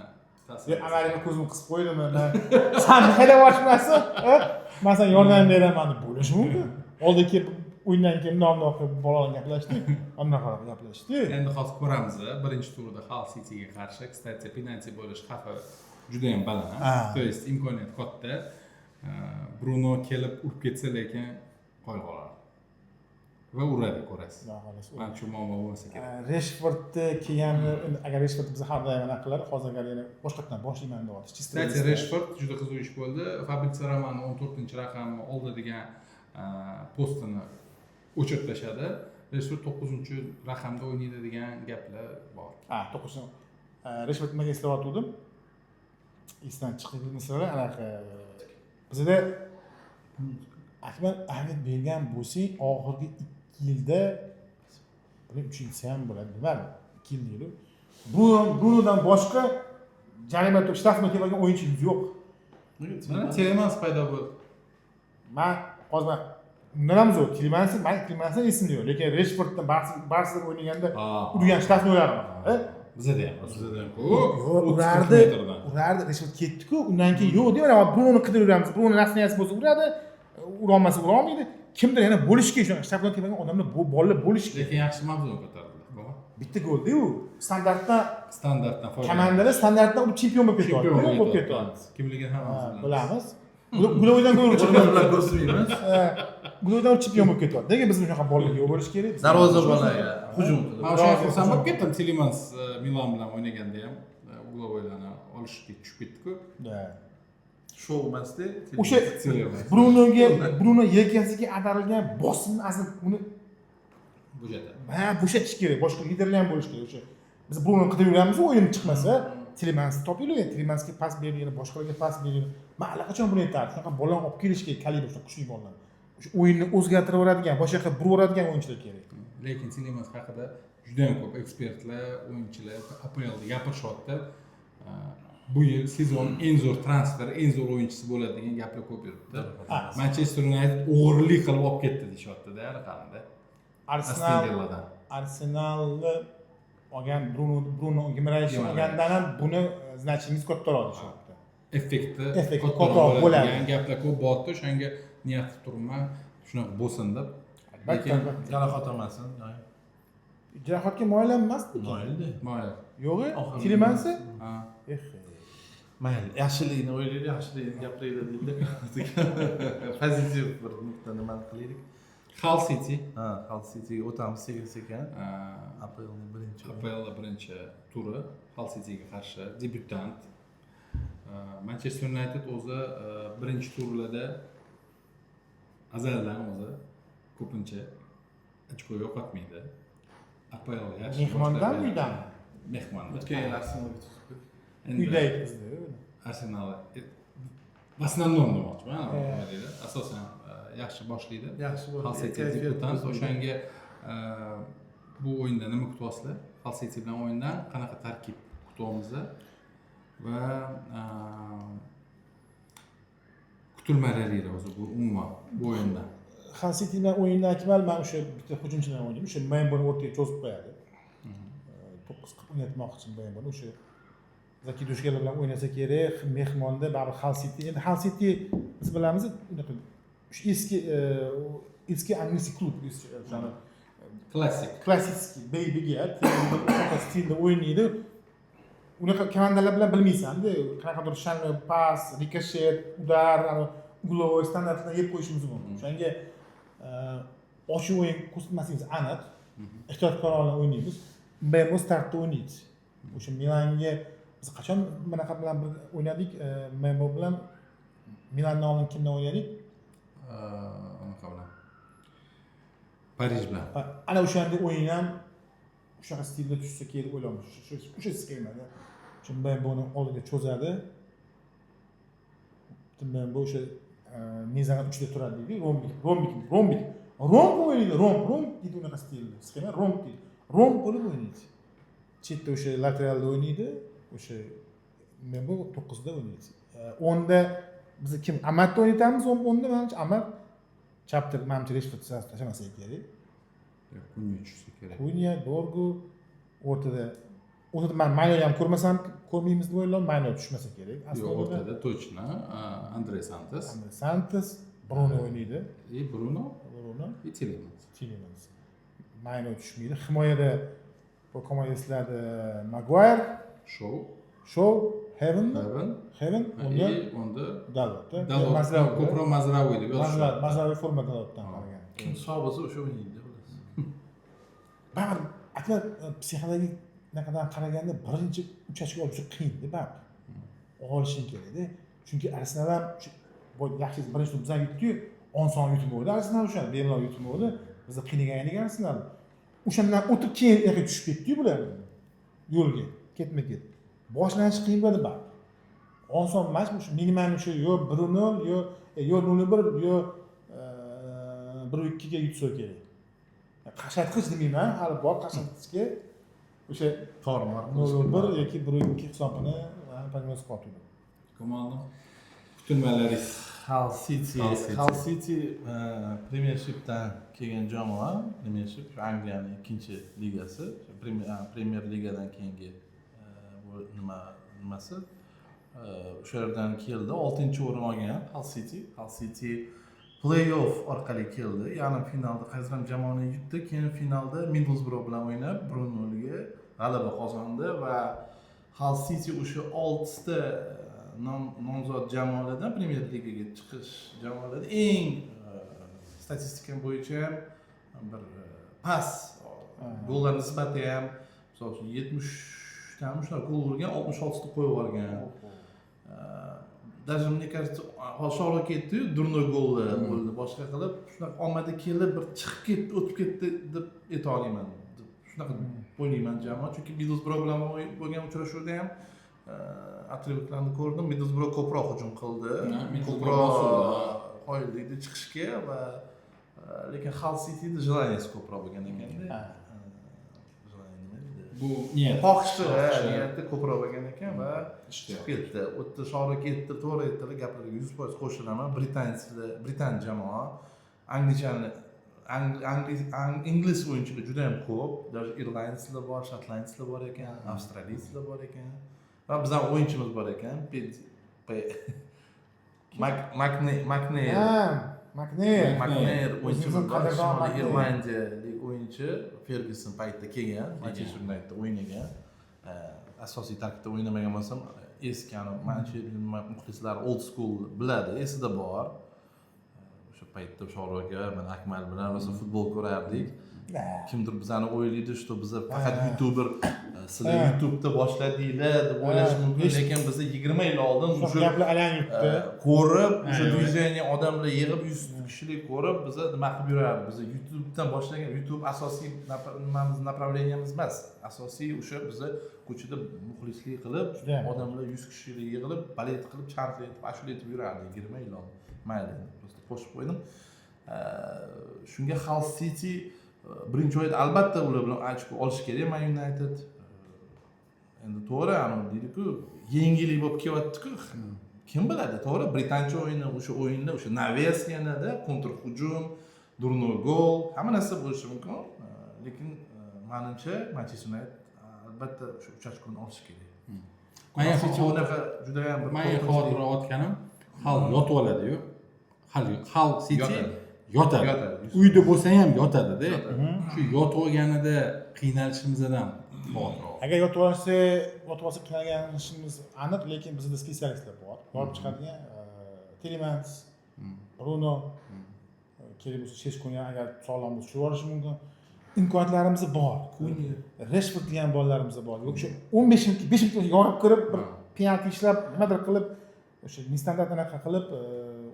[SPEAKER 1] ta'sir.
[SPEAKER 3] Yo avariga ko'zimni qisib qo'ydimi, man san haydab yuborishmasin, man senga yordam beraman deb bo'lishi mumkin. Oldiga kelib, o'yindan keyin bundoq bundoq qilib bolalar gaplashdik, bunaqa qilib gaplashdi.
[SPEAKER 1] Endi hozir ko'ramiz, birinchi turda Hull Cityga qarshi, кстати, penalti bo'lish xavfi juda ham baland. То есть imkoniyat katta. Bruno kelib urib ketsa, lekin qoyil qoladi. Va uradi, ko'rasiz.
[SPEAKER 3] Xudo xohlasa.
[SPEAKER 1] Manimcha, muammo bo'lmasa kerak.
[SPEAKER 3] Reshfordni kelgani endi, agar Reshford bizni har doim anaqa qiladi, hozir agar yana boshqatdan boshlayman deyapti, чисто.
[SPEAKER 1] Кстати, Reshford juda qiziq ish bo'ldi. Fabrizio Romano 14 raqamni oldi degan postini o'chirib tashladi. Reshford 9 raqamda o'ynaydi degan gaplar bor.
[SPEAKER 3] Ha, to'qqiz. Reshford nimaga eslayotgandim, esdan chiqdi masalan, anaqa bizada Akmal ahamiyat bergan bo'lsang, oxirgi 2 yilda, buni uchinchisi ham bo'ladi, bilmadim, 2 yil deydi, Brunodan boshqa jarima to'p штрафной tepadigan o'yinchi yo'q.
[SPEAKER 1] Mana Tielemans paydo bo'ldi.
[SPEAKER 3] Man hozir, man undan ham zo'r Tielemans, man Tielemansdan esimda yo'q, lekin Reshforddan Barsada o'ynaganda urgan штрафной lari bor.
[SPEAKER 1] Bizada ham.
[SPEAKER 2] Bizada ham
[SPEAKER 1] ko'p.
[SPEAKER 3] Yo'q,
[SPEAKER 1] 30-40
[SPEAKER 3] urardi.
[SPEAKER 1] Metrdan.
[SPEAKER 3] Urardi. Reshford ketdiku, undan keyin yo'q deyman. Brunoni qidirib yuramiz. Bruno настроение si bo'lsa uradi, urolmasa urolmaydi. Kimdir yana bo'lishi kerak, shunaqa штрафной tepadigan odamlar, bolalar bo'lishi kerak.
[SPEAKER 1] Lekin yaxshi mavzuni ko'tardilar. To'g'ri?
[SPEAKER 3] Bitta golda u standartdan
[SPEAKER 1] Standartdan foydalanib.
[SPEAKER 3] Komandalar standartdan u chempion bo'lib
[SPEAKER 1] Chempion
[SPEAKER 3] ketyapti, bo'lib
[SPEAKER 1] ketyapti.
[SPEAKER 3] ketyapti.
[SPEAKER 1] Kimligini hammamiz
[SPEAKER 3] Bilamiz. Угловой dan gol urib
[SPEAKER 2] Qo'limiz bilan ko'rsatmaymiz.
[SPEAKER 3] Угловой dan chempion bo'lib ketyapti. Nega biz shunaqa bolalar yo'q bo'lishi kerak?
[SPEAKER 2] Darvozabonlarga hujum qilib.
[SPEAKER 1] Man o'sha xursand bo'lib ketdim. Tielemans Milan bilan o'ynaganda ham угловой larni olishga tushib ketdi-ku.
[SPEAKER 3] Да.
[SPEAKER 2] Shou emasda.
[SPEAKER 3] O'sha
[SPEAKER 1] Tielemans.
[SPEAKER 3] Brunoga, Bruno yelkasiga ag'darilgan bosimni asli uni
[SPEAKER 1] Bo'shatadi.
[SPEAKER 3] Ha, bo'shatish kerak, boshqa liderlar ham bo'lishi kerak. O'sha biz Brunoni qidirib yuramiz, o'yin chiqmasa Tielemansni topinglar, Tielemansga pas beringlar, boshqalarga pas beringlar. Man allaqachon buni aytardim, shunaqa bolalarni olib kelish kerak, kalibr, shunaqa kuchli bolalar, o'sha o'yinni o'zgartirib yuboradigan, boshqa yoqqa burib yuboradigan o'yinchilar kerak.
[SPEAKER 1] Lekin Tielemans haqida juda ham ko'p ekspertlar, o'yinchilar APLda gapirishyapti. Bu yil sezon eng zo'r transfer, eng zo'r o'yinchisi bo'ladi degan gaplar ko'p yuribdi. Manchester United o'g'irlik qilib olib ketdi deyishyapti-da, raqamda. Aston
[SPEAKER 3] Arsenal
[SPEAKER 1] Villadan.
[SPEAKER 3] Arsenalni olgan Bruno Gimaraysh
[SPEAKER 1] Gimaraysh.
[SPEAKER 3] olgandan ham buni значимость kattaroq deyishyapti.
[SPEAKER 1] Effekti
[SPEAKER 3] Effekti
[SPEAKER 1] kattaroq
[SPEAKER 3] kattaroq
[SPEAKER 1] bo'ladi
[SPEAKER 3] bo'ladi.
[SPEAKER 1] degan gaplar ko'p bo'lyapti. O'shanga niyat qilib turibman, shunaqa bo'lsin deb.
[SPEAKER 3] Albatta,
[SPEAKER 1] Lekin
[SPEAKER 3] albatta.
[SPEAKER 2] Jarohat olmasin.
[SPEAKER 3] Jarohatga moyil emasmikin?
[SPEAKER 2] Moyilda.
[SPEAKER 1] Moyil.
[SPEAKER 3] Yo'g'i,
[SPEAKER 2] Oxirgi-
[SPEAKER 3] Tielemans'i.
[SPEAKER 1] Ha.
[SPEAKER 3] Eh.
[SPEAKER 2] Mayli, yaxshilikni o'ylaylik, yaxshilikni gapiraylik deydi. Pozitiv bir nuqta nimani qilaylik.
[SPEAKER 1] Hull City.
[SPEAKER 2] Ha, Hull Cityga o'tamiz sekin sekin. APLning birinchi.
[SPEAKER 1] APL birinchi turi Hull Cityga qarshi debyutant. Manchester United o'zi birinchi turlarda azaldan o'zi ko'pincha ochko yo'qotmaydi. APL yaxshi.
[SPEAKER 3] Mehmondan, uydami?
[SPEAKER 1] Mehmonda.
[SPEAKER 2] O'tgan yil Arsenalga tutib.
[SPEAKER 1] Endi
[SPEAKER 3] Uyda yutqizdi.
[SPEAKER 1] Arsenal в основном demoqchiman, nima deydi? Asosan yaxshi boshlaydi.
[SPEAKER 2] Yaxshi
[SPEAKER 1] Hull City debyutant, o'shanga bu o'yinda nima kutyapsizlar? Hull City bilan o'yindan qanaqa tarkib kutyapmiz va kutilmalar o'zi bu umuman bu o'yinda.
[SPEAKER 3] Hull City bilan o'yinda, Akmal, man o'sha bitta hujumchi bilan o'ynayman. O'sha Memboni o'rtaga cho'zib qo'yadi. 9 qilib o'ynatmoqchi Memboni o'sha. Закидушка lar bilan o'ynasa kerak mehmonda. Baribir Hull City, endi Hull City biz bilamiz, unaqa shu eski английский klub, o'shani
[SPEAKER 1] Klassik.
[SPEAKER 3] Klassik babyga shunaqa stilda o'ynaydi. Unaqa komandalar bilan bilmaysanda, qanaqadir shanli pas, rikoshet, удар, угловой standartlardan yeb qo'yishimiz mumkin. O'shanga ochiq o'yin ko'rsatmasligimiz aniq, ehtiyotkorona o'ynaymiz. Mbemo startda o'ynaydi. O'sha Milanga biz qachon bunaqa bilan bir o'ynadik, Mbemo bilan Milandan oldin kimdan o'ynadik?
[SPEAKER 1] Anaqa bilan, Parij bilan.
[SPEAKER 3] Ana o'shanda o'yin ham shunaqa stilda tushsa kerak deb o'ylayman. O'sha sxemada. O'sha Mbemboni oldiga cho'zadi. Mbembo o'sha mezana uchida turadi deydi, ромбик, ромбик, ромбик, ромб o'ynaydi, ромб, ромб deydi, unaqa stilda sxema, ромб deydi, ромб bo'lib o'ynaydi. Chetda o'sha lateralda o'ynaydi, o'sha Mbembo to'qqizda o'ynaydi. 10da biz kim, Amadni o'ynatamiz 10da. Manimcha, Amad chapter, manimcha, Reshford tashlamasak kerak.
[SPEAKER 1] Kunya tushsa kerak.
[SPEAKER 3] Kunya, Dorgu o'rtada. O'rtada man Mayno ham ko'rmasam, ko'rmaymiz deb o'ylayman, Mayno tushmasa kerak
[SPEAKER 1] Yo'q,
[SPEAKER 3] aslida.
[SPEAKER 1] O'rtada точно Andre Santos.
[SPEAKER 3] Andre Santos, Bruno o'ynaydi.
[SPEAKER 1] И Bruno.
[SPEAKER 3] Bruno.
[SPEAKER 1] И Tielemans.
[SPEAKER 3] Tielemans. Mayno tushmaydi. Himoyada Komay esladi, Maguire,
[SPEAKER 1] Shou.
[SPEAKER 3] Shou, Heaven.
[SPEAKER 1] Heaven.
[SPEAKER 3] Heaven unda.
[SPEAKER 1] И unda
[SPEAKER 3] Dalot.
[SPEAKER 1] Dalot.
[SPEAKER 3] Mazraoui.
[SPEAKER 1] Ko'proq Mazraoui deb yozishadi.
[SPEAKER 3] Mazraoui forma Dalotdan qaragan.
[SPEAKER 2] Kim sog' bo'lsa, o'sha o'ynaydi, xullas.
[SPEAKER 3] Baribir aka, psixologik anaqadan qaraganda birinchi uch ochko olish qiyinda, baribir olishing kerakda, chunki Arsenal ham yaxshi birinchi tur bizdan yutdiyu, oson yutmadi Arsenal, o'shani bemalol yutmadi. Bizni qiynagan edik Arsenal. O'shandan o'tib keyin yoqqa tushib ketdiyu bular yo'lga ketma ket. Boshlanishi qiyin bo'ladi baribir, oson emas. Shu minimal o'sha yo 1-0, yo 0-1, yo 1-2ga yutsa kerak. Qaqshatqich demayman, hali bor qaqshatqichga, o'sha
[SPEAKER 2] Tormor.
[SPEAKER 3] 0-1 yoki 1-2 hisobini prognoz qilyapti.
[SPEAKER 1] Komanda kutilmalaringiz?
[SPEAKER 2] Hull City.
[SPEAKER 1] Hull City.
[SPEAKER 2] Hull City Premiershipdan kelgan jamoa. Premiership shu Angliyani ikkinchi ligasi, shu Premier ligadan keyingi bu nimasi. O'sha yerdan keldi, oltinchi o'rin olgan Hull City. Hull City play-off orqali keldi. Yarim finalda qaysi ham jamoani yutdi, keyin finalda Middlesbrough bilan o'ynab 1-0 ga g'alaba qozondi va Hull City o'sha oltita nomzod jamoalardan, Premier Ligaga chiqish jamoalardan eng statistika bo'yicha ham bir past, gollar nisbati ham, misol uchun, 70tami shunaqa gol urgan, 66ta qo'yib yuborgan. Даже, мне кажется, hozir shohruh ketdiyu, дурной gollar bo'ldi, boshqa qilib, shunaqa omadi kelib bir chiqib ketdi, o'tib ketdi deb ayta olmayman deb shunaqa o'ylayman jamoa, chunki Middlesbrough bilan bo'lgan uchrashuvda ham отрывок larni ko'rdim, Middlesbrough ko'proq hujum qildi,
[SPEAKER 1] Middlesbrough
[SPEAKER 2] ko'proq
[SPEAKER 1] bosildi.
[SPEAKER 2] Qoyil deydi chiqishga va lekin Hull Cityda желание si ko'proq bo'lgan ekanda. Желание nima deydi?
[SPEAKER 1] Bu niyat.
[SPEAKER 2] Xohishi,
[SPEAKER 1] Xohishi.
[SPEAKER 2] Niyati ko'proq bo'lgan ekan va
[SPEAKER 1] Ishtiyoq.
[SPEAKER 2] chiqib ketdi. U yerda shohruh ketdi, to'g'ri aytdilar, gaplarga 100% qo'shilaman. Britaniyada, britan jamoa, англичан, ingliz o'yinchilar juda yam ko'p, даже irlandslar bor, shotlandslar bor ekan, avstraliyalar bor ekan va bizani o'yinchimiz bor ekan, Makneyr.
[SPEAKER 3] Ha, Makneyr.
[SPEAKER 2] Makneyr o'yinchimiz
[SPEAKER 3] O'zimizning
[SPEAKER 2] bor,
[SPEAKER 3] qadrdon
[SPEAKER 2] Shimoliy
[SPEAKER 3] Makneyr.
[SPEAKER 2] Irlandiyalik o'yinchi, Fergyuson paytida kelgan, Manchester Unitedda o'ynagan. Asosiy tarkibda o'ynamagan bo'lsam, eski ani Manchester muxlislari, old school biladi, esida bor. O'sha paytda Shohruh aka, mana Akmal bilan rosa futbol ko'rardik. Kimdir bizani o'ylaydi, что biza faqat youtuber, sizlar YouTubeda boshladinglar deb o'ylashi mumkin, lekin biza 20 yil oldin
[SPEAKER 3] Shunaqa
[SPEAKER 2] o'sha
[SPEAKER 3] gaplar aylanib yuribdi.
[SPEAKER 2] Ko'rib, o'sha
[SPEAKER 1] Ha,
[SPEAKER 2] движение, odamlar yig'ib, 100 kishilik ko'rib, biza nima qilib yurardik. Biza YouTubedan boshlagan, YouTube asosiy nimamiz, направление miz emas. Asosiy o'sha biza ko'chada muxlislik qilib,
[SPEAKER 3] Judayam.
[SPEAKER 2] Odamlar 100 kishilik yig'ilib, balet qilib, chant aytib, ashula aytib yurardik 20 yil oldin. Mayli, просто qo'shib qo'ydim. Shunga Hull City birinchi o'yinda albatta ular bilan ochko olish kerak Man United. Endi to'g'ri, anavi deydiku, yengillik bo'lib kelyaptiku, kim biladi, to'g'ri, britancha o'yini, o'sha o'yinda o'sha навес, yanada kontr hujum, дурной gol, hamma narsa bo'lishi mumkin. Lekin manimcha, Manchester United albatta o'sha uch ochkoni olishi kerak.
[SPEAKER 1] Manga
[SPEAKER 2] City unaqa judayam bir
[SPEAKER 1] manga
[SPEAKER 2] qo'rqinchli-
[SPEAKER 1] xavotir olayotganim, Hal yotib oladiyu. Hal City
[SPEAKER 2] Yotadi.
[SPEAKER 1] yotadi.
[SPEAKER 2] Yotadi.
[SPEAKER 1] Uyda bo'lsa ham yotadida.
[SPEAKER 2] Yotadi.
[SPEAKER 1] Shu yotib olganida qiynalishimizdan xavotir olaman.
[SPEAKER 3] Agar yotib olsa qiynalganishimiz aniq, lekin bizda специалист lar bor yorib chiqadigan: Telemans, Bruno, kerak bo'lsa Sheshkoni ham, agar sog'lom bo'lsa, tushirib yuborishi mumkin. Imkoniyatlarimiz bor.
[SPEAKER 2] Kunya.
[SPEAKER 3] Reshford degan bolalarimiz bor. O'sha 15 minut, 5 minut yorib kirib, bir penalti ishlab, nimadir qilib, o'sha нестандартный anaqa qilib,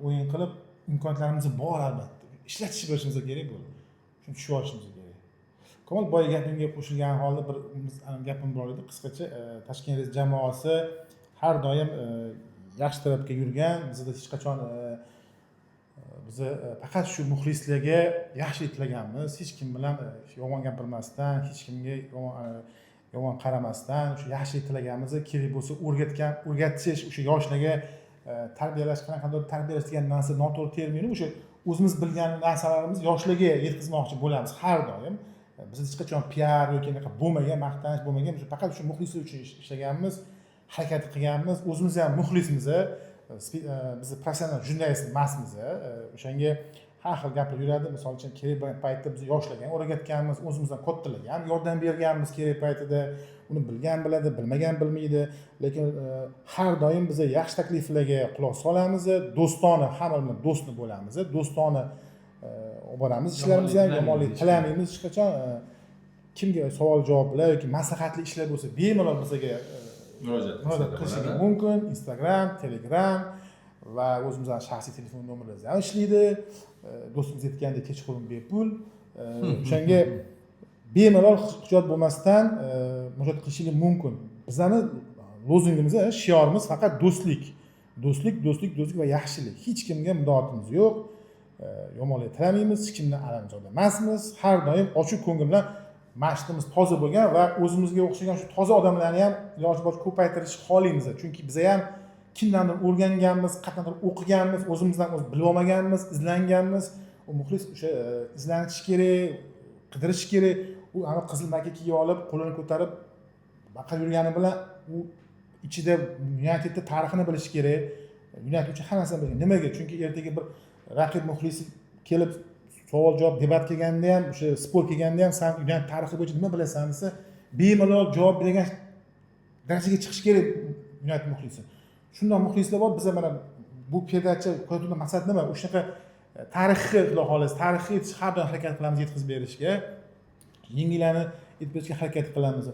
[SPEAKER 3] o'yin qilib, imkoniyatlarimiz bor, albatta ishlatishni bilishimiz kerak bo'ldi, shuni tushunib olishimiz kerak. Kamol, boya gapimga qo'shilgan holda bir gapim bor edi qisqacha. Tashkent Reds jamoasi har doim yaxshi tarafga yurgan. Bizda hech qachon biza faqat shu muxlislarga yaxshilik tilaganmiz, hech kim bilan yomon gapirmasdan, hech kimga yomon qaramasdan shu yaxshilik tilaganmiz. Kerak bo'lsa o'rgatgan, o'rgatish, o'sha yoshlarga tarbiyalash, qanaqadir tarbiyalash degan narsa noto'g'ri termin, o'sha o'zimiz bilgan narsalarimizni yoshlarga yetkazmoqchi bo'lamiz har doim. Bizda hech qachon piar yoki anaqa bo'lmagan, maqtanish bo'lmagan. Biz faqat shu muxlislar uchun ishlaganmiz, harakat qilganmiz. O'zimiz ham muxlismiz, biz professional jurnalist emasmiz, o'shanga har xil gaplar yuradi. Misol uchun, kerak bo'lgan paytda biz yoshlarga ham o'rgatganmiz, o'zimizdan kattalarga ham yordam berganmiz kerak paytida. Uni bilgan biladi, bilmagan bilmaydi, lekin har doim biza yaxshi takliflarga quloq solamiz, do'stona, hamma bilan do'stni bo'lamiz, do'stona olib boramiz ishlarimizni ham,
[SPEAKER 2] Yomonlik
[SPEAKER 3] yomonlik tilamaymiz hech qachon. Kimga savol javoblar yoki maslahatli ishlar bo'lsa, bemalol bizga
[SPEAKER 1] murojaat
[SPEAKER 3] murojaat
[SPEAKER 1] qilsa
[SPEAKER 3] qilishligi
[SPEAKER 1] bo'ladi.
[SPEAKER 3] mumkin. Instagram, Telegram va o'zimizni shaxsiy telefon nomerlarimiz ham ishlaydi. Do'stimiz aytgandek, kechqurun bepul. O'shanga bemalol xijolat bo'lmasdan murojaat qilishingiz mumkin. Bizani lozungimiz, shiorimiz faqat do'stlik, do'stlik, do'stlik, do'stlik va yaxshilik. Hech kimga mudofaatimiz yo'q, yomonlik tilamaymiz, hech kimdan alamzorda emasmiz. Har doim ochiq ko'ngil bilan, masjidimiz toza bo'lgan va o'zimizga o'xshagan shu toza odamlarni ham iloji boricha ko'paytirishni xohlaymiz, chunki biza ham kimdandir o'rganganmiz, qayerdandir o'qiganmiz, o'zimizdan o'zi bilib olmaganmiz, izlanganmiz. U muxlis o'sha izlanishi kerak, qidirish kerak. U anavi qizil maka kiyib olib, qo'lini ko'tarib baqirib yurgani bilan u ichida Yunaytedni tarixini bilishi kerak, United uchun hamma narsani bilgan. Nimaga? Chunki ertaga bir raqib muxlisi kelib savol javob, debat kelganda ham, o'sha спор kelganda ham, san United tarixi bo'yicha nima bilasan desa, bemalol javob bergan darajaga chiqish kerak United muxlisi. Shundoq muxlislar bor. Biza mana bu передача kuzatuvdan maqsad nima? O'shanaqa tarixiy, xudo xohlasa, tarixiy har doim harakat qilamiz yetkazib berishga, yangilarni yetib berishga harakat qilamiz.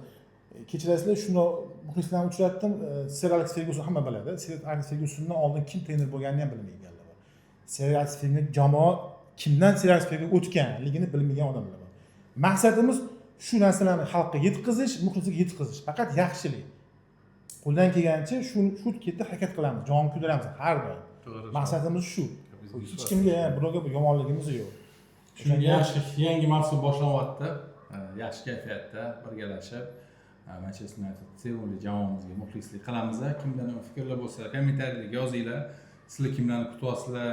[SPEAKER 3] Kechirasizlar, shundoq muxlislarni uchratdim. Ser Aleks Fergyuson hamma biladi. Ser Aleks Fergyusondan oldin kim trener bo'lganini ham bilmaydiganlar bor. Ser Aleks Fergyuson jamoa kimdan Ser Aleks Fergyuson o'tganligini bilmagan odamlar bor. Maqsadimiz shu narsalarni xalqqa yetkazish, muxlisga yetkazish, faqat yaxshilik. Qo'ldan kelgancha shu ketda harakat qilamiz, jon kuydiramiz har doim.
[SPEAKER 2] To'g'ri.
[SPEAKER 3] Maqsadimiz shu. Hech kimga, birovga bir yomonligimiz yo'q.
[SPEAKER 1] Shunga yaxshi, yangi mavsum boshlanyapti. Yaxshi kayfiyatda birgalashib Manchester United sevimli jamoamizga muxlislik qilamiz. Kimda nima fikrlar bo'lsa, kommentariylarga yozinglar. Sizlar kimlarni kutyapsizlar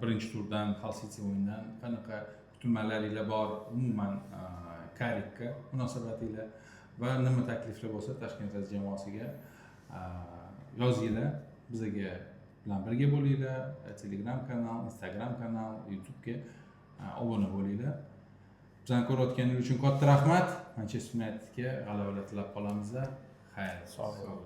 [SPEAKER 1] birinchi turdan, Hull City o'yinidan qanaqa kutilmalaringlar bor, umuman Karikka munosabatinglar va nima takliflar bo'lsa Tashkent Reds jamoasiga yozinglar. Bizaga bilan birga bo'linglar. Telegram kanal, Instagram kanal, YouTubega obuna bo'linglar. Bizani ko'rayotganingiz uchun katta rahmat. Manchester Unitedga g'alabalar tilab qolamiz. Xayr.
[SPEAKER 3] Sog' bo'ling.